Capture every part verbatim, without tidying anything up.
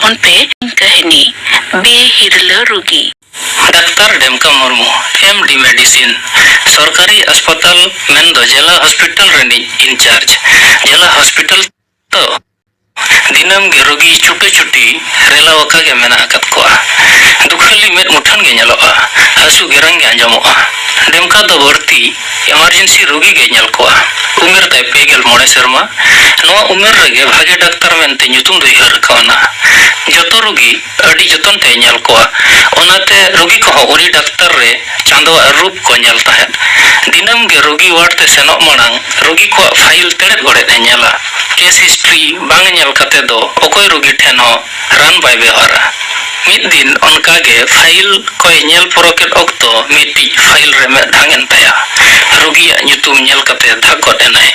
ᱚᱱᱯᱮ ᱠᱟᱹᱦᱱᱤ ᱵᱮᱦᱤᱨᱞᱟᱹ ᱨᱩᱜᱤ᱾ ᱰᱟᱠᱛᱟᱨ ᱰᱮᱢᱠᱟ ᱢᱩᱨᱢᱩ, ᱮᱢ ᱰᱤ ᱢᱮᱰᱤᱥᱤᱱ, ᱥᱚᱨᱠᱟᱨᱤ ᱦᱟᱥᱯᱟᱛᱟᱞ ᱢᱮᱱᱫᱚ ᱡᱮᱞᱟ ᱦᱚᱥᱯᱤᱴᱟᱞ ᱨᱤᱱᱤᱡ ᱤᱱᱪᱟᱨᱡᱽ᱾ ᱡᱮᱞᱟ ᱦᱚᱥᱯᱤᱴᱟᱞ ᱫᱚ ᱫᱤᱱᱟᱹᱢ ᱜᱮ ᱨᱩᱜᱤ ᱪᱷᱩᱴᱟᱹ ᱪᱷᱩᱴᱤ ᱨᱮᱞᱟ ᱟᱠᱟ ᱜᱮ ᱢᱮᱱᱟᱜ ᱟᱠᱟᱫ ᱠᱚᱣᱟ᱾ ᱫᱩᱠᱷᱟᱹᱞᱤ ᱢᱮᱫ ᱢᱩᱴᱷᱟᱹᱱ ᱜᱮ ᱧᱮᱞᱚᱜᱼᱟ, ᱦᱟᱹᱥᱩ ᱜᱮᱨᱟᱝ ᱜᱮ ᱟᱸᱡᱚᱢᱚᱜᱼᱟ᱾ ᱰᱮᱢᱠᱟ ᱫᱚ ᱵᱟᱹᱲᱛᱤ ᱮᱢᱟᱨᱡᱮᱱᱥᱤ ᱨᱩᱜᱤ ᱜᱮ ᱧᱮᱞ ᱠᱚᱣᱟ᱾ ᱩᱢᱮᱨ ᱛᱟᱭ ᱯᱮ ᱜᱮᱞ ᱢᱚᱬᱮ ᱥᱮᱨᱢᱟ᱾ ᱱᱚᱣᱟ ᱩᱢᱮᱨ ᱨᱮᱜᱮ ᱵᱷᱟᱜᱮ ᱰᱟᱠᱛᱟᱨ ᱢᱮᱱᱛᱮ ᱧᱩᱛᱩᱢ ᱫᱚᱭ ᱦᱟᱹᱨ ᱠᱟᱣᱱᱟ᱾ ᱡᱚᱛᱚ ᱨᱩᱜᱤ ᱟᱹᱰᱤ ᱡᱚᱛᱚᱱ ᱛᱮᱭ ᱧᱮᱞ ᱠᱚᱣᱟ᱾ ᱚᱱᱟᱛᱮ ᱨᱩᱜᱤ ᱠᱚᱦᱚᱸ ᱩᱱᱤ ᱰᱟᱠᱛᱟᱨ ᱨᱮ ᱪᱟᱸᱫᱚᱣᱟᱜ ᱨᱩᱯ ᱠᱚ ᱧᱮᱞ ᱛᱟᱦᱮᱸᱫ᱾ ᱫᱤᱱᱟᱹᱢ ᱜᱮ ᱨᱩᱜᱤ ᱣᱟᱨᱰ ᱛᱮ ᱥᱮᱱᱚᱜ ᱢᱟᱲᱟᱝ ᱨᱩᱜᱤ ᱠᱚᱣᱟᱜ ᱯᱷᱟᱭᱤᱞ ᱛᱮᱲᱮᱫ ᱜᱚᱲᱮᱫ ᱮ ᱧᱮᱞᱟ᱾ ᱠᱮᱥ ᱦᱤᱥᱴᱨᱤ ᱵᱟᱝ ᱧᱮᱞ ᱠᱟᱛᱮ ᱫᱚ ᱚᱠᱚᱭ ᱨᱩᱜᱤ ᱴᱷᱮᱱ ᱦᱚᱸ ᱨᱟᱱ ᱵᱟᱭ ᱵᱮᱣᱦᱟᱨᱟ᱾ ᱢᱤᱫ ᱫᱤᱱ ᱚᱱᱠᱟ ᱜᱮ ᱯᱷᱟᱭᱤᱞ ᱠᱚᱭ ᱧᱮᱞ ᱯᱚᱨᱚᱠᱮᱫ ᱚᱠᱛᱚ ᱢᱤᱫᱴᱤᱡ ᱯᱷᱟᱭᱤᱞ ᱨᱮ ᱢᱮᱫ ᱰᱷᱟᱝ ᱮᱱ ᱛᱟᱭᱟ᱾ ᱨᱩᱜᱤᱭᱟᱜ ᱧᱩᱛᱩᱢ ᱧᱮᱞ ᱠᱟᱛᱮ ᱫᱷᱟᱠ ᱜᱚᱫ ᱮᱱᱟᱭ᱾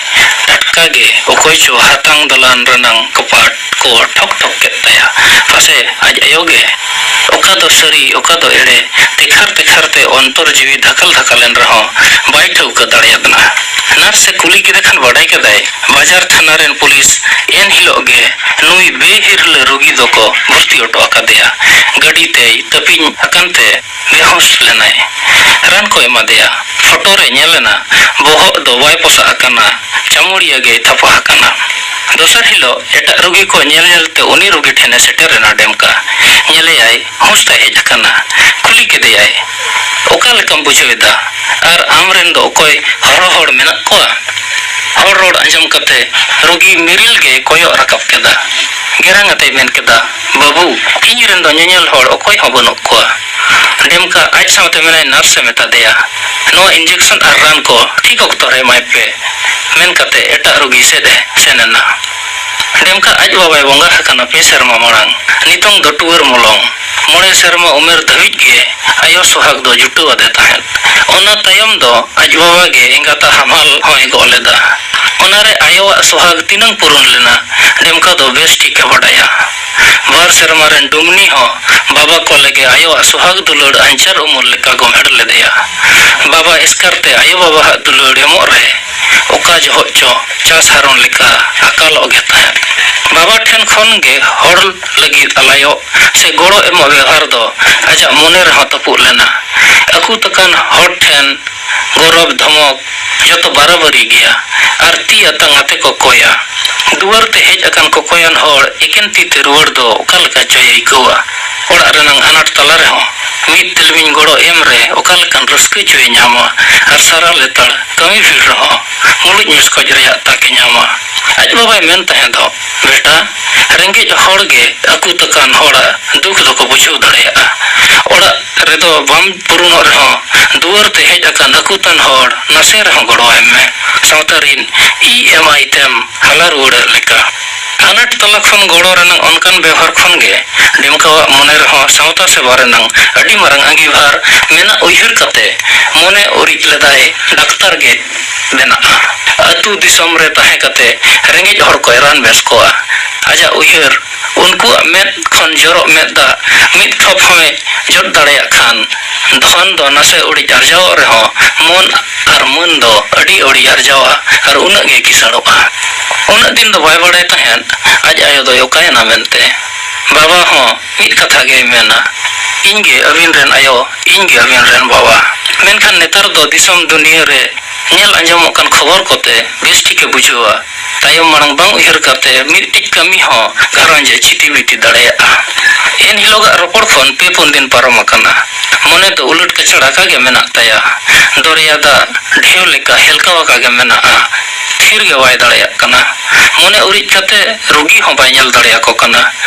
ᱴᱟᱴᱠᱟ ᱜᱮ ᱚᱠᱚᱭ ᱪᱚ ᱦᱟᱛᱟᱝ ᱫᱚᱞᱟᱱ ᱨᱮᱱᱟᱝ ᱠᱚᱯᱟᱴ ᱠᱚ ᱴᱷᱚᱠ ᱴᱷᱚᱠ ᱠᱮᱫ ᱛᱟᱭᱟ᱾ ᱯᱟᱥᱮ ᱟᱡ ᱟᱭᱳ ᱜᱮ? ᱚᱠᱟ ᱫᱚ ᱥᱟᱹᱨᱤ, ᱚᱠᱟ ᱫᱚ ᱮᱲᱮ, ᱛᱮᱠᱷᱟᱨ ᱛᱮᱠᱷᱟᱨ ᱛᱮ ᱚᱱᱛᱚᱨ ᱡᱤᱣᱤ ᱫᱷᱟᱠᱟᱞ ᱫᱷᱟᱠᱟᱞ ᱮᱱ ᱨᱮᱦᱚᱸ ᱵᱟᱭ ᱴᱷᱟᱹᱣᱠᱟᱹ ᱫᱟᱲᱮᱭᱟᱫ ᱱᱟ᱾ ᱱᱟᱨᱥ ᱮ ᱠᱩᱞᱤ ᱠᱮᱫᱮ ᱠᱷᱟᱱ ᱵᱟᱰᱟᱭ ᱠᱮᱫᱟᱭ, ᱵᱟᱡᱟᱨ ᱛᱷᱟᱱᱟ ᱨᱮᱱ ᱯᱩᱞᱤᱥ ᱮᱱ ᱦᱤᱞᱳᱜ ᱜᱮ ᱱᱩᱭ ᱵᱮᱦᱤᱨᱞᱟᱹ ᱨᱩᱜᱤ ᱫᱚᱠᱚ ᱵᱷᱚᱨᱛᱤ ᱦᱚᱴᱚ ᱟᱠᱟᱫᱮᱭᱟ᱾ ᱜᱟᱹᱰᱤ ᱛᱮᱭ ᱛᱟᱹᱯᱤᱧ ᱟᱠᱟᱱ ᱛᱮ ᱵᱮᱦᱩᱸᱥ ᱞᱮᱱᱟᱭ᱾ ᱨᱟᱱ ᱠᱚ ᱮᱢᱟᱫᱮᱭᱟ᱾ ᱯᱷᱳᱴᱳ ᱨᱮ ᱧᱮᱞ ᱮᱱᱟ, ᱵᱚᱦᱚᱜ ᱫᱚ ᱵᱟᱭ ᱯᱚᱥᱟᱜ ᱟᱠᱟᱱᱟ, ᱪᱟᱢᱩᱲᱤᱭᱟᱹ ᱜᱮᱭ ᱛᱷᱟᱯᱟ ᱟᱠᱟᱱᱟ᱾ ᱫᱚᱥᱟᱨ ᱦᱤᱞᱳᱜ ᱮᱴᱟᱜ ᱨᱩᱜᱤ ᱠᱚ ᱧᱮᱞ ᱧᱮᱞ ᱛᱮ ᱩᱱᱤ ᱨᱩᱜᱤ ᱴᱷᱮᱱᱮ ᱥᱮᱴᱮᱨ ᱮᱱᱟ ᱰᱮᱢᱠᱟ᱾ ᱧᱮᱞᱮᱭᱟᱭ, ᱦᱩᱸᱥ ᱛᱟᱭ ᱦᱮᱡ ᱟᱠᱟᱱᱟ᱾ ᱠᱩᱞᱤ ᱠᱮᱫᱮᱭᱟᱭ, "ᱚᱠᱟ ᱞᱮᱠᱟᱢ ᱵᱩᱡᱷᱟᱹᱣ ᱮᱫᱟ? ᱟᱨ ᱟᱢ ᱨᱮᱱ ᱫᱚ ᱚᱠᱚᱭ ᱦᱚᱨᱦᱚ ᱦᱚᱲ ᱢᱮᱱᱟᱜ ᱠᱚᱣᱟ?" ᱦᱚᱲ ᱨᱚᱲ ᱟᱸᱡᱚᱢ ᱠᱟᱛᱮ ᱨᱩᱜᱤ ᱢᱤᱨᱤᱞ ᱜᱮ ᱠᱚᱭᱚᱜ ᱨᱟᱠᱟᱵ ᱠᱮᱫᱟ᱾ ᱜᱮᱨᱟᱝ ᱟᱛᱮᱭ ᱢᱮᱱ ᱠᱮᱫᱟ, "ᱵᱟᱹᱵᱩ, ᱤᱧ ᱨᱮᱱ ᱫᱚ ᱧᱮᱧᱮᱞ ᱦᱚᱲ ᱚᱠᱚᱭ ᱦᱚᱸ ᱵᱟᱹᱱᱩᱜ ᱠᱚᱣᱟ᱾ ᱰᱮᱢᱠᱟ ᱟᱡ ᱥᱟᱶᱛᱮ ᱢᱮᱱᱟᱭ, ᱱᱟᱨᱥ ᱮ ᱢᱮᱛᱟ ᱫᱮᱭᱟ, ᱱᱚᱣᱟ ᱤᱧᱡᱮᱠᱥᱚᱱ ᱟᱨ ᱨᱟᱱ ᱠᱚ ᱴᱷᱤᱠ ᱚᱠᱛᱚ ᱨᱮ ᱮᱢᱟᱭ ᱯᱮ," ᱢᱮᱱ ᱠᱟᱛᱮ ᱮᱴᱟᱜ ᱨᱩᱜᱤ ᱥᱮᱫ ᱮ ᱥᱮᱱ ᱮᱱᱟ᱾ ᱰᱮᱢᱠᱟ ᱟᱡ ᱵᱟᱵᱟᱭ ᱵᱚᱸᱜᱟ ᱟᱠᱟᱱᱟ ᱯᱮ ᱥᱮᱨᱢᱟ ᱢᱟᱲᱟᱝ᱾ ᱱᱤᱛᱚᱝ ᱫᱚ ᱴᱩᱣᱟᱹᱨ ᱢᱚᱞᱚᱝ᱾ ᱢᱚᱬᱮ ᱥᱮᱨᱢᱟ ᱩᱢᱮᱨ ᱫᱷᱟᱹᱵᱤᱡ ᱜᱮ ᱟᱭᱳ ᱥᱚᱦᱟᱜ ᱫᱚ ᱡᱩᱴᱟᱹᱣ ᱟᱫᱮ ᱛᱟᱦᱮᱸᱫ᱾ ᱚᱱᱟ ᱛᱟᱭᱚᱢ ᱫᱚ ᱟᱡ ᱵᱟᱵᱟ ᱜᱮ ᱮᱸᱜᱟᱛᱟᱜ ᱦᱟᱢᱟᱞ ᱦᱚᱸᱭ ᱜᱚᱜ ᱞᱮᱫᱟ᱾ ᱚᱱᱟᱨᱮ ᱟᱭᱳᱣᱟᱜ ᱥᱚᱦᱟᱜ ᱛᱤᱱᱟᱹᱝ ᱯᱩᱨᱩᱱ ᱞᱮᱱᱟ, ᱰᱮᱢᱠᱟ ᱫᱚ ᱵᱮᱥ ᱴᱷᱤᱠ ᱮ ᱵᱟᱰᱟᱭᱟ᱾ ᱵᱟᱨ ᱥᱮᱨᱢᱟ ᱨᱮᱱ ᱰᱩᱢᱱᱤ ᱦᱚᱸ ᱵᱟᱵᱟ ᱠᱚ ᱞᱮᱠᱟ ᱟᱭᱳᱣᱟᱜ ᱥᱚᱦᱟᱜ ᱫᱩᱞᱟᱹᱲ ᱟᱧᱪᱟᱨ ᱩᱢᱩᱞ ᱞᱮᱠᱟ ᱜᱚᱢᱦᱮᱲ ᱞᱮᱫᱮᱭᱟ᱾ ᱵᱟᱵᱟ ᱮᱥᱠᱟᱨ ᱛᱮ ᱟᱭᱳ ᱵᱟᱵᱟᱣᱟᱜ ᱫᱩᱞᱟᱹᱲ ᱮᱢᱚᱜ ᱨᱮ ᱚᱠᱟ ᱡᱚᱦᱚᱜ ᱪᱚ ᱪᱟᱥ ᱦᱟᱨᱚᱱ ᱞᱮᱠᱟ ᱟᱠᱟᱞᱚᱜ ᱜᱮ ᱛᱟᱦᱮᱸᱫ᱾ ᱵᱟᱵᱟ ᱴᱷᱮᱱ ᱠᱷᱚᱱ ᱜᱮ ᱦᱚᱲ ᱞᱟᱹᱜᱤᱫ ᱟᱞᱟᱭᱚᱜ ᱥᱮ ᱜᱚᱲᱚ ᱮᱢᱚᱜ ᱵᱮᱣᱦᱟᱨ ᱫᱚ ᱟᱡᱟᱜ ᱢᱚᱱᱮ ᱨᱮᱦᱚᱸ ᱛᱟᱹᱯᱩᱜ ᱞᱮᱱᱟ᱾ ᱟᱹᱠᱩᱛ ᱟᱠᱟᱱ ᱦᱚᱲ ᱴᱷᱮᱱ ᱜᱚᱨᱚᱵᱽ ᱫᱷᱚᱢᱚᱠ ᱡᱚᱛᱚ ᱵᱟᱨᱟᱵᱟᱹᱨᱤ ᱜᱮᱭᱟ ᱟᱨ ᱛᱤ ᱟᱛᱟᱝ ᱟᱛᱮ ᱠᱚ ᱠᱚᱭᱟ᱾ ᱫᱩᱣᱟᱹᱨ ᱛᱮ ᱦᱮᱡ ᱟᱠᱟᱱ ᱠᱚᱠᱚᱭᱟᱱ ᱦᱚᱲ ᱮᱠᱮᱱ ᱛᱤ ᱛᱮ ᱨᱩᱣᱟᱹᱲ ᱫᱚ ᱚᱠᱟ ᱞᱮᱠᱟ ᱪᱚᱭ ᱟᱹᱭᱠᱟᱹᱣᱟ? ᱚᱲᱟᱜ ᱨᱮᱱᱟᱝ ᱟᱱᱟᱴ ᱛᱟᱞᱟ ᱨᱮᱦᱚᱸ ᱢᱤᱫ ᱛᱤᱞᱢᱤᱧ ᱜᱚᱲᱚ ᱮᱢ ᱨᱮ ᱚᱠᱟ ᱞᱮᱠᱟᱱ ᱨᱟᱹᱥᱠᱟᱹ ᱪᱚᱭ ᱧᱟᱢᱟ? ᱟᱨ ᱥᱟᱨᱟ ᱞᱮᱛᱟᱲ ᱠᱟᱹᱢᱤ ᱵᱷᱤᱲ ᱨᱮᱦᱚᱸ ᱢᱩᱞᱩᱡ ᱢᱮᱥᱠᱚᱡ ᱨᱮᱭᱟᱜ ᱛᱟᱠᱮ ᱧᱟᱢᱟ᱾ ᱟᱡ ᱵᱟᱵᱟᱭ ᱢᱮᱱ ᱛᱟᱦᱮᱸ ᱫᱚ, ᱵᱮᱴᱟ, ᱨᱮᱸᱜᱮᱡ ᱦᱚᱲ ᱜᱮ ᱟᱹᱠᱩᱛ ᱟᱠᱟᱱ ᱦᱚᱲᱟᱜ ᱫᱩᱠ ᱫᱚᱠᱚ ᱵᱩᱡᱷᱟᱹᱣ ᱫᱟᱲᱮᱭᱟᱜᱼᱟ᱾ ᱚᱲᱟᱜ ᱨᱮᱫᱚ ᱵᱟᱢ ᱯᱩᱨᱩᱱᱚᱜ ᱨᱮᱦᱚᱸ ᱫᱩᱣᱟᱹᱨ ᱛᱮ ᱦᱮᱡ ᱟᱠᱟᱱ ᱟᱹᱠᱩᱛᱟᱱ ᱦᱚᱲ ᱱᱟᱥᱮ ᱨᱮᱦᱚᱸ ᱜᱚᱲᱚ ᱟᱭ ᱢᱮ᱾ ᱥᱟᱶᱛᱟ ᱨᱤᱱ ᱤ ᱮᱢ ᱟᱭ ᱛᱮᱢ ᱦᱟᱞᱟ ᱨᱩᱣᱟᱹᱲᱮᱫ ᱞᱮᱠᱟ᱾ ᱟᱱᱟᱴ ᱛᱟᱞᱟ ᱠᱷᱚᱱ ᱜᱚᱲᱚ ᱨᱮᱱᱟᱜ ᱚᱱᱠᱟᱱ ᱵᱮᱣᱦᱟᱨ ᱠᱷᱚᱱ ᱜᱮ ᱰᱮᱢᱠᱟᱣᱟᱜ ᱢᱚᱱᱮ ᱨᱮᱦᱚᱸ ᱥᱟᱶᱛᱟ ᱥᱮᱵᱟ ᱨᱮᱱᱟᱜ ᱟᱹᱰᱤ ᱢᱟᱨᱟᱝ ᱟᱸᱜᱤᱵᱷᱟᱨ ᱢᱮᱱᱟᱜ ᱩᱭᱦᱟᱹᱨ ᱠᱟᱛᱮ ᱢᱚᱱᱮ ᱩᱨᱤᱡ ᱞᱮᱫᱟᱭ ᱰᱟᱠᱛᱟᱨ ᱜᱮ ᱵᱮᱱᱟᱜᱼᱟ᱾ ᱟᱹᱛᱩ ᱫᱤᱥᱚᱢ ᱨᱮ ᱛᱟᱦᱮᱸ ᱠᱟᱛᱮ ᱨᱮᱸᱜᱮᱡ ᱦᱚᱲ ᱠᱚᱭ ᱨᱟᱱ ᱵᱮᱥ ᱠᱚᱣᱟ᱾ ᱟᱡᱟᱜ ᱩᱭᱦᱟᱹᱨ ᱩᱱᱠᱩᱣᱟᱜ ᱢᱮᱫ ᱠᱷᱚᱱ ᱡᱚᱨᱚᱜ ᱢᱮᱫ ᱫᱟᱜ ᱢᱤᱫ ᱴᱷᱚᱯ ᱦᱚᱸᱭ ᱡᱚᱫ ᱫᱟᱲᱮᱭᱟᱜ ᱠᱷᱟᱱ ᱫᱷᱚᱱ ᱫᱚ ᱱᱟᱥᱮ ᱩᱰᱤᱡ ᱟᱨᱡᱟᱣᱚᱜ ᱨᱮᱦᱚᱸ ᱢᱚᱱ ᱟᱨ ᱢᱟᱹᱱ ᱫᱚ ᱟᱹᱰᱤ ᱟᱹᱰᱤ ᱟᱨᱡᱟᱣᱟ ᱟᱨ ᱩᱱᱟᱹᱜ ᱜᱮ ᱠᱤᱥᱟᱹᱬᱚᱜᱼᱟ᱾ ᱩᱱᱟᱹᱜ ᱫᱤᱱ ᱫᱚ ᱵᱟᱭ ᱵᱟᱲᱟᱭ ᱛᱟᱦᱮᱸᱫ ᱟᱡ ᱟᱭᱳ ᱫᱚᱭ ᱚᱠᱟᱭᱮᱱᱟ ᱢᱮᱱᱛᱮ᱾ ᱵᱟᱵᱟ ᱦᱚᱸ ᱢᱤᱫ ᱠᱟᱛᱷᱟ ᱜᱮᱭ ᱢᱮᱱᱟ, "ᱤᱧ ᱜᱮ ᱟᱹᱵᱤᱱ ᱨᱮᱱ ᱟᱭᱳ, ᱤᱧ ᱜᱮ ᱟᱹᱵᱤᱱ ᱨᱮᱱ ᱵᱟᱵᱟ᱾" ᱢᱮᱱᱠᱷᱟᱱ ᱱᱮᱛᱟᱨ ᱫᱚ ᱫᱤᱥᱚᱢ ᱫᱩᱱᱤᱭᱟᱹ ᱨᱮ ᱧᱮᱞ ᱟᱸᱡᱚᱢᱚᱜ ᱠᱟᱱ ᱠᱷᱚᱵᱚᱨ ᱠᱚᱛᱮ ᱵᱮᱥ ᱴᱷᱤᱠᱮ ᱵᱩᱡᱷᱟᱹᱣᱟ᱾ ᱛᱟᱭᱚᱢ ᱢᱟᱲᱟᱝ ᱵᱟᱝ ᱩᱭᱦᱟᱹᱨ ᱠᱟᱛᱮ ᱢᱤᱫᱴᱤᱡ ᱠᱟᱹᱢᱤ ᱦᱚᱸ ᱜᱷᱟᱨᱚᱸᱡᱽ ᱮ ᱪᱷᱤᱴᱤ ᱵᱤᱴᱤ ᱫᱟᱲᱮᱭᱟᱜᱼᱟ᱾ ᱮᱱ ᱦᱤᱞᱳᱜᱟᱜ ᱨᱚᱯᱚᱲ ᱠᱷᱚᱱ ᱯᱮ ᱯᱩᱱ ᱫᱤᱱ ᱯᱟᱨᱚᱢ ᱟᱠᱟᱱᱟ᱾ ᱢᱚᱱᱮ ᱫᱚ ᱩᱞᱟᱹᱴ ᱠᱟᱪᱷᱟᱲ ᱟᱠᱟ ᱜᱮ ᱢᱮᱱᱟᱜ ᱛᱟᱭᱟ᱾ ᱫᱚᱨᱭᱟ ᱫᱟᱜ ᱰᱷᱮᱣ ᱞᱮᱠᱟ ᱦᱮᱞᱠᱟᱣ ᱟᱠᱟ ᱜᱮ ᱢᱮᱱᱟᱜᱼᱟ᱾ ᱛᱷᱤᱨ ᱜᱮ ᱵᱟᱭ ᱫᱟᱲᱮᱭᱟᱜ ᱠᱟᱱᱟ᱾ ᱢᱚᱱᱮ ᱩᱨᱤᱡ ᱠᱟᱛᱮ ᱨᱩᱜᱤ ᱦᱚᱸ ᱵᱟᱭ ᱧᱮᱞ ᱫᱟᱲᱮᱭᱟᱠᱚ ᱠᱟᱱᱟ᱾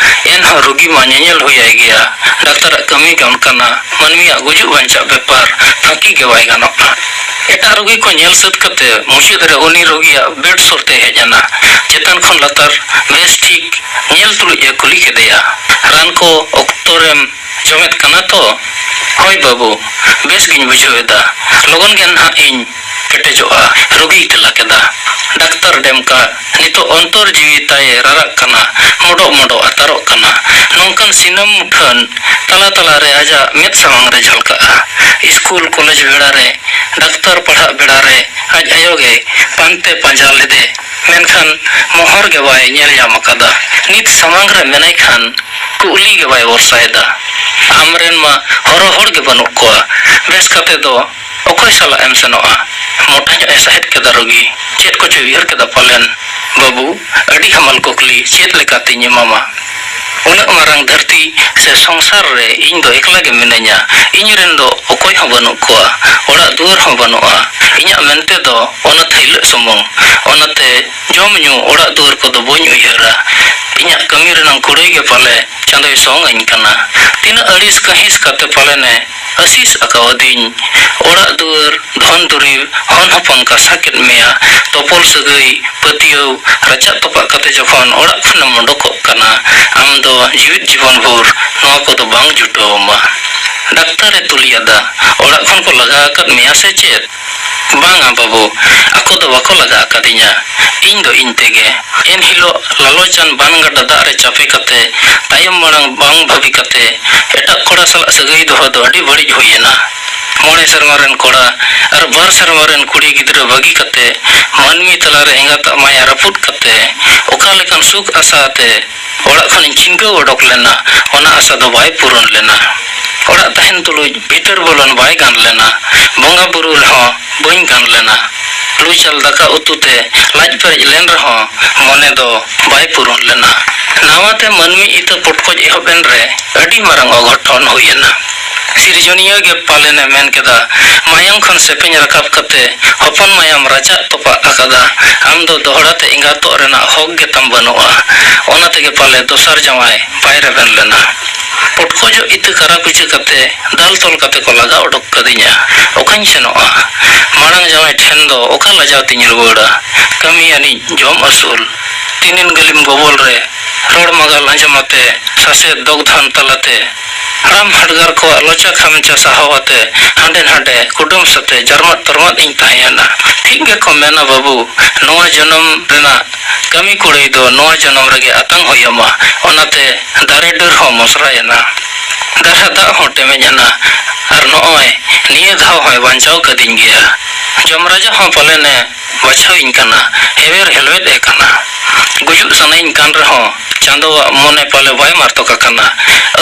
ᱮᱱᱦᱚᱸ ᱨᱩᱜᱤ ᱢᱟ ᱧᱮᱧᱮᱞ ᱦᱩᱭ ᱟᱭ ᱜᱮᱭᱟ᱾ ᱰᱟᱠᱛᱟᱨᱟᱜ ᱠᱟᱹᱢᱤ ᱜᱮ ᱚᱱᱠᱟᱱᱟ᱾ ᱢᱟᱹᱱᱢᱤᱭᱟᱜ ᱜᱩᱡᱩᱜ ᱵᱟᱧᱪᱟᱜ ᱵᱮᱯᱟᱨ ᱯᱷᱟᱹᱠᱤ ᱜᱮ ᱵᱟᱭ ᱜᱟᱱᱚᱜᱼᱟ᱾ ᱮᱴᱟᱜ ᱨᱩᱜᱤ ᱠᱚ ᱧᱮᱞ ᱥᱟᱹᱛ ᱠᱟᱛᱮ ᱢᱩᱪᱟᱹᱫ ᱨᱮ ᱩᱱᱤ ᱨᱩᱜᱤᱭᱟᱜ ᱵᱮᱰ ᱥᱩᱨ ᱛᱮᱭ ᱦᱮᱡ ᱮᱱᱟ᱾ ᱪᱮᱛᱟᱱ ᱠᱷᱚᱱ ᱞᱟᱛᱟᱨ ᱵᱮᱥ ᱴᱷᱤᱠ ᱧᱮᱞ ᱛᱩᱞᱩᱡ ᱮ ᱠᱩᱞᱤ ᱠᱮᱫᱮᱭᱟ, "ᱨᱟᱱ ᱠᱚ ᱚᱠᱛᱚ ᱨᱮᱢ ᱡᱚᱢᱮᱫ ᱠᱟᱱᱟ ᱛᱚ?" "ᱦᱳᱭ ᱵᱟᱹᱵᱩ, ᱵᱮᱥ ᱜᱤᱧ ᱵᱩᱡᱷᱟᱹᱣ ᱮᱫᱟ᱾ ᱞᱚᱜᱚᱱ ᱜᱮ ᱱᱟᱦᱟᱜ ᱤᱧ ᱠᱮᱴᱮᱡᱚᱜᱼᱟ," ᱨᱩᱜᱤᱭ ᱛᱮᱞᱟ ᱠᱮᱫᱟ᱾ ᱰᱟᱠᱛᱟᱨ ᱰᱮᱢᱠᱟ ᱱᱤᱛᱚᱜ ᱚᱱᱛᱚᱨ ᱡᱤᱣᱤ ᱛᱟᱭ ᱨᱟᱨᱟᱜ ᱠᱟᱱᱟ, ᱢᱚᱰᱚᱜ ᱢᱚᱰᱚᱜ ᱟᱛᱟᱨᱚᱜ ᱠᱟᱱᱟ᱾ ᱱᱚᱝᱠᱟᱱ ᱫᱤᱱᱟᱹᱢ ᱢᱩᱴᱷᱟᱹᱱ ᱛᱟᱞᱟ ᱛᱟᱞᱟᱨᱮ ᱟᱡᱟᱜ ᱢᱮᱫ ᱥᱟᱢᱟᱝ ᱨᱮ ᱡᱷᱟᱞᱠᱟᱜᱼᱟ᱾ ᱤᱥᱠᱩᱞ ᱠᱚᱞᱮᱡᱽ ᱵᱮᱲᱟᱨᱮ, ᱰᱟᱠᱛᱟᱨ ᱯᱟᱲᱦᱟᱜ ᱵᱮᱲᱟᱨᱮ ᱟᱡ ᱟᱭᱳ ᱜᱮ ᱯᱟᱱᱛᱮ ᱯᱟᱸᱡᱟ ᱞᱮᱫᱮ, ᱢᱮᱱᱠᱷᱟᱱ ᱢᱚᱦᱚᱨ ᱜᱮ ᱵᱟᱭ ᱧᱮᱞ ᱧᱟᱢ ᱟᱠᱟᱫᱟ᱾ ᱱᱤᱛ ᱥᱟᱢᱟᱝ ᱨᱮ ᱢᱮᱱᱟᱭ ᱠᱷᱟᱱ ᱠᱩᱜᱞᱤ ᱜᱮ ᱵᱟᱭ ᱵᱷᱚᱨᱥᱟᱭᱮᱫᱟ᱾ ᱟᱢᱨᱮᱱ ᱢᱟ ᱦᱚᱨᱚ ᱦᱚᱲ ᱜᱮ ᱵᱟᱹᱱᱩᱜ ᱠᱚᱣᱟ, ᱵᱮᱥ ᱠᱟᱛᱮ ᱫᱚ ᱚᱠᱚᱭ ᱥᱟᱞᱟᱜ ᱮᱢ ᱥᱮᱱᱚᱜᱼᱟ? ᱢᱚᱴᱟ ᱧᱚᱜ ᱮ ᱥᱟᱦᱮᱫ ᱠᱮᱫᱟ ᱨᱩᱜᱤ᱾ ᱪᱮᱫ ᱠᱚᱪᱚᱭ ᱩᱭᱦᱟᱹᱨ ᱠᱮᱫᱟ ᱯᱟᱞᱮᱱ᱾ ᱵᱟᱹᱵᱩ, ᱟᱹᱰᱤ ᱦᱟᱢᱟᱞ ᱠᱩᱠᱞᱤ, ᱪᱮᱫ ᱞᱮᱠᱟᱛᱤᱧ ᱮᱢᱟᱢᱟ? ᱩᱱᱟᱹᱜ ᱢᱟᱨᱟᱝ ᱫᱷᱟᱹᱨᱛᱤ ᱥᱮ ᱥᱚᱝᱥᱟᱨ ᱨᱮ ᱤᱧ ᱫᱚ ᱮᱠᱞᱟ ᱜᱮ ᱢᱤᱱᱟᱹᱧᱟ᱾ ᱤᱧ ᱨᱮᱱ ᱫᱚ ᱚᱠᱚᱭ ᱦᱚᱸ ᱵᱟᱹᱱᱩᱜ ᱠᱚᱣᱟ, ᱚᱲᱟᱜ ᱫᱩᱣᱟᱹᱨ ᱦᱚᱸ ᱵᱟᱹᱱᱩᱜᱼᱟ᱾ ᱤᱧᱟᱹᱜ ᱢᱮᱱᱛᱮ ᱫᱚ ᱚᱱᱟ ᱛᱷᱟᱹᱭᱞᱟᱹᱜ ᱥᱩᱢᱩᱝ᱾ ᱚᱱᱟᱛᱮ ᱡᱚᱢ ᱧᱩ, ᱚᱲᱟᱜ ᱫᱩᱣᱟᱹᱨ ᱠᱚᱫᱚ ᱵᱟᱹᱧ ᱩᱭᱦᱟᱹᱨᱟ᱾ ᱤᱧᱟᱹᱜ ᱠᱟᱹᱢᱤ ᱨᱮᱱᱟᱝ ᱠᱩᱲᱟᱹᱭ ᱜᱮ ᱯᱟᱞᱮ ᱪᱟᱸᱫᱚᱭ ᱥᱚᱝ ᱟᱹᱧ ᱠᱟᱱᱟ᱾ ᱛᱤᱱᱟᱹᱜ ᱟᱹᱲᱤᱥ ᱠᱟᱹᱦᱤᱥ ᱠᱟᱛᱮ ᱯᱟᱞᱮᱱᱮ ᱟᱹᱥᱤᱥ ᱟᱠᱟᱣᱟᱫᱤᱧ᱾ ᱚᱲᱟᱜ ᱫᱩᱣᱟᱹᱨ, ᱫᱷᱚᱱ ᱫᱩᱨᱤᱵᱽ, ᱦᱚᱱ ᱦᱚᱯᱚᱱ ᱠᱟᱥᱟ ᱠᱮᱫ ᱢᱮᱭᱟ᱾ ᱛᱚᱯᱚᱞ ᱥᱟᱹᱜᱟᱹᱭ, ᱯᱟᱹᱛᱭᱟᱹᱣ ᱨᱟᱪᱟᱜ ᱛᱚᱯᱟᱜ ᱠᱟᱛᱮ ᱡᱚᱠᱷᱚᱱ ᱚᱲᱟᱜ ᱠᱷᱚᱱᱮᱢ ᱩᱰᱩᱠᱚᱜ ᱠᱟᱱᱟ, ᱟᱢ ᱫᱚ ᱡᱤᱣᱤᱫ ᱡᱤᱵᱚᱱ ᱵᱷᱳᱨ ᱱᱚᱣᱟ ᱠᱚᱫᱚ ᱵᱟᱝ ᱡᱩᱴᱟᱹᱣ ᱟᱢᱟ᱾ ᱰᱟᱠᱛᱟᱨᱮ ᱛᱩᱞᱤ ᱟᱫᱟ, ᱚᱲᱟᱜ ᱠᱷᱚᱱ ᱠᱚ ᱞᱟᱜᱟ ᱟᱠᱟᱫ ᱢᱮᱭᱟ ᱥᱮ ᱪᱮᱫ? ᱵᱟᱝᱟ ᱵᱟᱹᱵᱩ, ᱟᱠᱚ ᱫᱚ ᱵᱟᱠᱚ ᱞᱟᱜᱟ ᱟᱠᱟᱫᱤᱧᱟ᱾ ᱤᱧ ᱫᱚ ᱤᱧ ᱛᱮᱜᱮ᱾ ᱮᱱ ᱦᱤᱞᱳᱜ ᱞᱟᱞᱚᱪᱟᱱ ᱵᱟᱱ ᱜᱟᱰᱟ ᱫᱟᱜ ᱨᱮ ᱪᱟᱯᱮ ᱠᱟᱛᱮ, ᱛᱟᱭᱚᱢ ᱢᱟᱲᱟᱝ ᱵᱟᱝ ᱵᱷᱟᱹᱵᱤ ᱠᱟᱛᱮ ᱮᱴᱟᱜ ᱠᱚᱲᱟ ᱥᱟᱞᱟᱜ ᱥᱟᱹᱜᱟᱹᱭ ᱫᱚᱦᱚ ᱫᱚ ᱟᱹᱰᱤ ᱵᱟᱹᱲᱤᱡ ᱦᱩᱭ ᱮᱱᱟ᱾ ᱢᱚᱬᱮ ᱥᱮᱨᱢᱟ ᱨᱮᱱ ᱠᱚᱲᱟ ᱟᱨ ᱵᱟᱨ ᱥᱮᱨᱢᱟ ᱨᱮᱱ ᱠᱩᱲᱤ ᱜᱤᱫᱽᱨᱟᱹ ᱵᱟᱹᱜᱤ ᱠᱟᱛᱮ, ᱢᱟᱹᱱᱢᱤ ᱛᱟᱞᱟᱨᱮ ᱮᱸᱜᱟᱛᱟᱜ ᱢᱟᱭᱟ ᱨᱟᱹᱯᱩᱫ ᱠᱟᱛᱮ, ᱚᱠᱟ ᱞᱮᱠᱟᱱ ᱥᱩᱠ ᱟᱥᱟ ᱟᱛᱮ ᱚᱲᱟᱜ ᱠᱷᱚᱱᱤᱧ ᱪᱷᱤᱱᱜᱟᱹᱣ ᱚᱰᱚᱠ ᱞᱮᱱᱟ, ᱚᱱᱟ ᱟᱥᱟ ᱫᱚ ᱵᱟᱭ ᱯᱩᱨᱩᱱ ᱞᱮᱱᱟ᱾ ᱚᱲᱟᱜ ᱛᱟᱦᱮᱱ ᱛᱩᱞᱩᱡ ᱵᱷᱤᱛᱟᱹᱨ ᱵᱚᱞᱚᱱ ᱵᱟᱭ ᱜᱟᱱ ᱞᱮᱱᱟ᱾ ᱵᱚᱸᱜᱟ ᱵᱩᱨᱩ ᱨᱮᱦᱚᱸ ᱵᱟᱹᱧ ᱜᱟᱱ ᱞᱮᱱᱟ᱾ ᱞᱩ ᱪᱟᱞ ᱫᱟᱠᱟ ᱩᱛᱩ ᱛᱮ ᱞᱟᱡ ᱯᱮᱨᱮᱡ ᱞᱮᱱ ᱨᱮᱦᱚᱸ ᱢᱚᱱᱮ ᱫᱚ ᱵᱟᱭ ᱯᱩᱨᱩᱱ ᱞᱮᱱᱟ᱾ ᱱᱟᱣᱟᱛᱮ ᱢᱟᱹᱱᱢᱤ ᱤᱛᱟᱹ ᱯᱚᱴᱠᱚᱡ ᱮᱦᱚᱵ ᱮᱱ ᱨᱮ ᱟᱹᱰᱤ ᱢᱟᱨᱟᱝ ᱚᱜᱷᱚᱴᱚᱱ ᱦᱩᱭ ᱮᱱᱟ᱾ ᱥᱤᱨᱡᱚᱱᱤᱭᱟᱹ ᱜᱮ ᱯᱟᱞᱮᱱᱮ ᱢᱮᱱ ᱠᱮᱫᱟ, "ᱢᱟᱭᱟᱢ ᱠᱷᱚᱱ ᱥᱮᱯᱮᱧ ᱨᱟᱠᱟᱵ ᱠᱟᱛᱮ ᱦᱚᱯᱚᱱ ᱢᱟᱭᱟᱢ ᱨᱟᱪᱟᱜ ᱛᱚᱯᱟᱜ ᱟᱠᱟᱫᱟ᱾ ᱟᱢ ᱫᱚ ᱫᱚᱦᱲᱟ ᱛᱮ ᱮᱸᱜᱟᱛᱚᱜ ᱨᱮᱱᱟᱜ ᱦᱚᱠ ᱜᱮ ᱛᱟᱢ ᱵᱟᱹᱱᱩᱜᱼᱟ᱾" ᱚᱱᱟ ᱛᱮᱜᱮ ᱯᱟᱞᱮ ᱫᱚᱥᱟᱨ ᱡᱟᱶᱟᱭ ᱵᱟᱭ ᱨᱮᱵᱮᱱ ᱞᱮᱱᱟ᱾ ᱯᱚᱴᱠᱚᱡᱚᱜ ᱤᱛᱟᱹ ᱠᱟᱨᱟ ᱠᱩᱪᱟᱹ ᱠᱟᱛᱮ ᱫᱟᱞ ᱛᱚᱞ ᱠᱟᱛᱮ ᱠᱚ ᱞᱟᱜᱟ ᱚᱰᱚᱠ ᱠᱟᱹᱫᱤᱧᱟ᱾ ᱚᱠᱟᱧ ᱥᱮᱱᱚᱜᱼᱟ? ᱢᱟᱲᱟᱝ ᱡᱟᱶᱟᱭ ᱴᱷᱮᱱ ᱫᱚ ᱚᱠᱟ ᱞᱟᱡᱟᱣ ᱛᱤᱧ ᱨᱩᱣᱟᱹᱲᱟ? ᱠᱟᱹᱢᱤ ᱟᱹᱱᱤᱡ ᱡᱚᱢ ᱟᱹᱥᱩᱞ᱾ ᱛᱤᱱᱤᱱ ᱜᱟᱹᱞᱤᱢ ᱜᱚᱵᱚᱞ ᱨᱮ ᱨᱚᱲ ᱢᱟᱜᱟᱞ ᱟᱸᱡᱚᱢ ᱟᱛᱮ, ᱥᱟᱥᱮᱛ ᱫᱚᱜᱽᱫᱷᱟᱱ ᱛᱟᱞᱟᱛᱮ, ᱦᱟᱲᱟᱢ ᱦᱟᱰᱜᱟᱨ ᱠᱚᱣᱟᱜ ᱞᱚᱪᱟ ᱠᱷᱟᱢᱪᱟ ᱥᱟᱦᱟᱣ ᱟᱛᱮ ᱦᱟᱸᱰᱮ ᱱᱟᱰᱮ ᱠᱩᱰᱟᱹᱢ ᱥᱟᱛᱮ ᱡᱟᱨᱢᱟᱫ ᱛᱚᱨᱢᱟᱫ ᱤᱧ ᱛᱟᱦᱮᱸᱭᱮᱱᱟ᱾ ᱴᱷᱤᱠ ᱜᱮᱠᱚ ᱢᱮᱱᱟ ᱵᱟᱹᱵᱩ, ᱱᱚᱣᱟ ᱡᱚᱱᱚᱢ ᱨᱮᱱᱟᱜ ᱠᱟᱹᱢᱤ ᱠᱩᱲᱟᱹᱭ ᱫᱚ ᱱᱚᱣᱟ ᱡᱚᱱᱚᱢ ᱨᱮᱜᱮ ᱟᱛᱟᱝ ᱦᱩᱭ ᱟᱢᱟ᱾ ᱚᱱᱟᱛᱮ ᱫᱟᱨᱮ ᱰᱟᱹᱨ ᱦᱚᱸ ᱢᱚᱥᱨᱟᱭᱮᱱᱟ᱾ ᱫᱟᱨᱦᱟ ᱫᱟᱜ ᱦᱚᱸ ᱴᱮᱢᱮᱡ ᱮᱱᱟ᱾ ᱟᱨ ᱱᱚᱜᱼᱚᱭ ᱱᱤᱭᱟᱹ ᱫᱷᱟᱣ ᱦᱚᱸᱭ ᱵᱟᱧᱪᱟᱣ ᱠᱟᱹᱫᱤᱧ ᱜᱮᱭᱟ᱾ ᱡᱚᱢ ᱨᱟᱡᱟ ᱦᱚᱸ ᱯᱟᱞᱮᱱᱮ ᱵᱟᱪᱷᱟᱣᱤᱧ ᱠᱟᱱᱟ᱾ ᱦᱮᱣᱮᱨ ᱦᱮᱞᱣᱮᱫ ᱮ ᱠᱟᱱᱟ᱾ ᱜᱩᱡᱩᱜ ᱥᱟᱱᱟᱧ ᱠᱟᱱ ᱨᱮᱦᱚᱸ ᱪᱟᱸᱫᱚᱣᱟᱜ ᱢᱚᱱᱮ ᱯᱟᱞᱮ ᱵᱟᱭ ᱢᱟᱨᱛᱚᱠ ᱟᱠᱟᱱᱟ᱾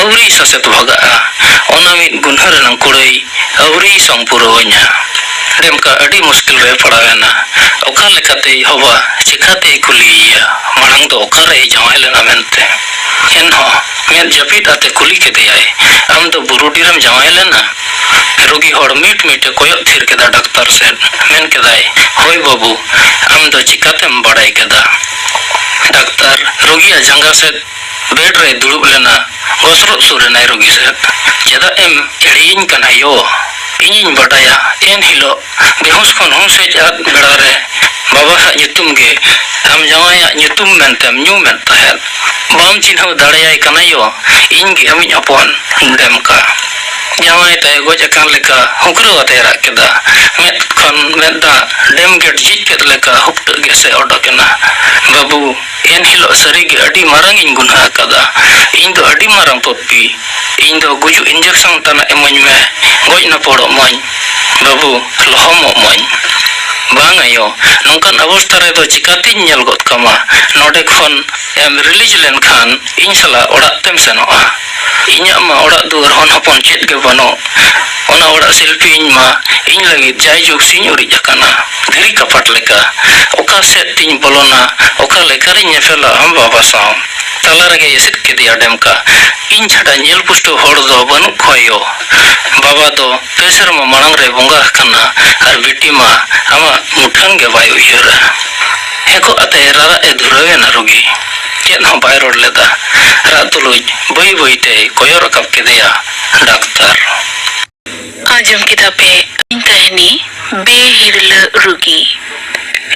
ᱟᱹᱣᱨᱤ ᱥᱟᱥᱮᱛ ᱵᱷᱟᱜᱟᱜᱼᱟ᱾ ᱚᱱᱟ ᱢᱤᱫ ᱜᱩᱱᱦᱟᱹ ᱨᱮᱱᱟᱝ ᱠᱩᱲᱟᱹᱭ ᱟᱹᱣᱨᱤ ᱥᱟᱢ ᱯᱩᱨᱟᱹᱣᱟᱹᱧᱟ᱾ ᱰᱮᱢᱠᱟ ᱟᱹᱰᱤ ᱢᱩᱥᱠᱤᱞ ᱨᱮ ᱯᱟᱲᱟᱣ ᱮᱱᱟ᱾ ᱚᱠᱟ ᱞᱮᱠᱟᱛᱮᱭ ᱦᱚᱵᱟ, ᱪᱮᱠᱟᱛᱮᱭ ᱠᱩᱞᱤᱭᱮᱭᱟ, ᱢᱟᱲᱟᱝ ᱫᱚ ᱚᱠᱟᱨᱮᱭ ᱡᱟᱶᱟᱭ ᱞᱮᱱᱟ ᱢᱮᱱᱛᱮ᱾ ᱮᱱᱦᱚᱸ ᱢᱮᱫ ᱡᱟᱹᱯᱤᱫ ᱟᱛᱮ ᱠᱩᱞᱤ ᱠᱮᱫᱮᱭᱟᱭ, "ᱟᱢ ᱫᱚ ᱵᱩᱨᱩᱰᱤ ᱨᱮᱢ ᱡᱟᱶᱟᱭ ᱞᱮᱱᱟ?" ᱨᱩᱜᱤ ᱦᱚᱲ ᱢᱤᱴ ᱢᱤᱴ ᱮ ᱠᱚᱭᱚᱜ ᱛᱷᱤᱨ ᱠᱮᱫᱟ ᱰᱟᱠᱛᱟᱨ ᱥᱮᱫ᱾ ᱢᱮᱱ ᱠᱮᱫᱟᱭ, "ᱦᱳᱭ ᱵᱟᱹᱵᱩ, ᱟᱢ ᱫᱚ ᱪᱤᱠᱟᱛᱮᱢ ᱵᱟᱲᱟᱭ ᱠᱮᱫᱟ?" ᱰᱟᱠᱛᱟᱨ ᱨᱩᱜᱤᱭᱟᱜ ᱡᱟᱸᱜᱟ ᱥᱮᱫ ᱵᱮᱰ ᱨᱮᱭ ᱫᱩᱲᱩᱵ ᱞᱮᱱᱟ᱾ ᱜᱚᱥᱨᱚᱜ ᱥᱩᱨ ᱮᱱᱟᱭ ᱨᱩᱜᱤ ᱥᱮᱫ᱾ "ᱪᱮᱫᱟᱜ ᱮᱢ ᱮᱲᱮᱭᱤᱧ ᱠᱟᱱᱟ ᱭᱳ? ᱤᱧᱤᱧ ᱵᱟᱰᱟᱭᱟ, ᱮᱱ ᱦᱤᱞᱳᱜ ᱵᱮᱦᱩᱸᱥ ᱠᱷᱚᱱ ᱦᱩᱸᱥ ᱦᱮᱡ ᱟᱫ ᱵᱮᱲᱟ ᱨᱮ ᱵᱟᱵᱟ ᱦᱟᱜ ᱧᱩᱛᱩᱢ ᱜᱮ ᱟᱢ ᱡᱟᱶᱟᱭᱟᱜ ᱧᱩᱛᱩᱢ ᱢᱮᱱᱛᱮᱢ ᱧᱩᱢᱮᱫ ᱛᱟᱦᱮᱸᱫ᱾ ᱵᱟᱢ ᱪᱤᱱᱦᱟᱹᱣ ᱫᱟᱲᱮᱭᱟᱭ ᱠᱟᱱᱟ ᱭᱳ, ᱤᱧ ᱜᱮ ᱟᱢᱤᱡ ᱦᱚᱯᱚᱱ ᱰᱮᱢᱠᱟ᱾" ᱡᱟᱶᱟᱭ ᱛᱟᱭ ᱜᱚᱡ ᱟᱠᱟᱱ ᱞᱮᱠᱟ ᱦᱩᱸᱠᱨᱟᱹᱣ ᱟᱛᱮᱭ ᱨᱟᱜ ᱠᱮᱫᱟ᱾ ᱢᱮᱫ ᱠᱷᱚᱱ ᱢᱮᱫ ᱫᱟᱜ ᱰᱮᱢ ᱜᱮᱴ ᱡᱷᱤᱡ ᱠᱮᱫ ᱞᱮᱠᱟ ᱦᱩᱯᱴᱟᱹᱜ ᱜᱮᱥᱮ ᱚᱰᱚᱠ ᱮᱱᱟ᱾ ᱵᱟᱹᱵᱩ, ᱮᱱ ᱦᱤᱞᱳᱜ ᱥᱟᱹᱨᱤᱜᱮ ᱟᱹᱰᱤ ᱢᱟᱨᱟᱝ ᱤᱧ ᱜᱩᱱᱦᱟᱹ ᱟᱠᱟᱫᱟ᱾ ᱤᱧ ᱫᱚ ᱟᱹᱰᱤ ᱢᱟᱨᱟᱝ ᱯᱟᱹᱯᱤ᱾ ᱤᱧ ᱫᱚ ᱜᱩᱡᱩᱜ ᱤᱧᱡᱮᱠᱥᱚᱱ ᱛᱟᱱᱟᱜ ᱤᱢᱟᱹᱧ ᱢᱮ, ᱜᱚᱡ ᱱᱟᱯᱚᱲᱚᱜ ᱢᱟᱹᱧ᱾ ᱵᱟᱹᱵᱩ, ᱞᱚᱦᱚᱢᱚᱜ ᱢᱟᱹᱧ᱾ ᱵᱟᱝ ᱟᱭᱳ, ᱱᱚᱝᱠᱟᱱ ᱚᱵᱚᱥᱛᱟ ᱨᱮᱫᱚ ᱪᱤᱠᱟᱛᱤᱧ ᱧᱮᱞ ᱜᱚᱫ ᱠᱟᱢᱟ? ᱱᱚᱰᱮ ᱠᱷᱚᱱ ᱮᱢ ᱨᱤᱞᱤᱡᱽ ᱞᱮᱱᱠᱷᱟᱱ ᱤᱧ ᱥᱟᱞᱟᱜ ᱚᱲᱟᱜ ᱛᱮᱢ ᱥᱮᱱᱚᱜᱼᱟ᱾ ᱤᱧᱟᱹᱜ ᱢᱟ ᱚᱲᱟᱜ ᱫᱩᱣᱟᱹᱨ ᱦᱚᱱ ᱦᱚᱯᱚᱱ ᱪᱮᱫ ᱜᱮ ᱵᱟᱹᱱᱩᱜ᱾ ᱚᱱᱟ ᱚᱲᱟᱜ ᱥᱤᱞᱯᱤ ᱤᱧ ᱢᱟ ᱤᱧ ᱞᱟᱹᱜᱤᱫ ᱡᱟᱭᱡᱩᱜᱽ ᱥᱤᱧ ᱩᱨᱤᱡ ᱟᱠᱟᱱᱟ, ᱫᱷᱤᱨᱤ ᱠᱟᱯᱟᱴ ᱞᱮᱠᱟ᱾ ᱚᱠᱟ ᱥᱮᱫ ᱛᱤᱧ ᱵᱚᱞᱚᱱᱟ, ᱚᱠᱟ ᱞᱮᱠᱟᱨᱤᱧ ᱧᱮᱯᱮᱞᱟ ᱟᱢ ᱵᱟᱵᱟ ᱥᱟᱶ? ᱛᱟᱞᱟ ᱨᱮᱜᱮ ᱮᱥᱮᱫ ᱠᱮᱫᱮᱭᱟ ᱰᱮᱢᱠᱟ᱾ ᱤᱧ ᱪᱷᱟᱰᱟ ᱧᱮᱞ ᱯᱩᱥᱴᱟᱹᱣ ᱦᱚᱲ ᱫᱚ ᱵᱟᱹᱱᱩᱜ ᱠᱚᱣᱟ ᱭᱳ᱾ ᱵᱟᱵᱟ ᱫᱚ ᱯᱮ ᱥᱮᱨᱢᱟ ᱢᱟᱲᱟᱝ ᱨᱮ ᱵᱚᱸᱜᱟ ᱟᱠᱟᱱᱟ, ᱟᱨ ᱵᱤᱴᱤ ᱢᱟ ᱟᱢᱟᱜ ᱢᱩᱴᱷᱟᱹᱱ ᱜᱮ ᱵᱟᱭ ᱩᱭᱦᱟᱹᱨᱟ᱾ ᱦᱮᱸᱠᱚᱜ ᱟᱛᱮ ᱨᱟᱨᱟᱜ ᱮ ᱫᱷᱩᱨᱟᱹᱣ ᱮᱱᱟ ᱨᱩᱜᱤ᱾ ᱪᱮᱫ ᱦᱚᱸ ᱵᱟᱭ ᱨᱚᱲ ᱞᱮᱫᱟ᱾ ᱨᱟᱜ ᱛᱩᱞᱩᱡ ᱵᱟᱹᱭ ᱵᱟᱹᱭ ᱛᱮᱭ ᱠᱚᱭᱚᱜ ᱨᱟᱠᱟᱵ ᱠᱮᱫᱮᱭᱟ ᱰᱟᱠᱛᱟᱨ᱾ ᱟᱸᱡᱚᱢ ᱠᱮᱫᱟ ᱯᱮ ᱤᱧ ᱠᱟᱹᱦᱱᱤ ᱵᱮᱦᱤᱨᱞᱟᱹ ᱨᱩᱜᱤ᱾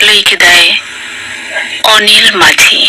ᱞᱟᱹᱭ ᱠᱮᱫᱟᱭ ᱚᱱᱤᱞ ᱢᱟᱹᱡᱷᱤ᱾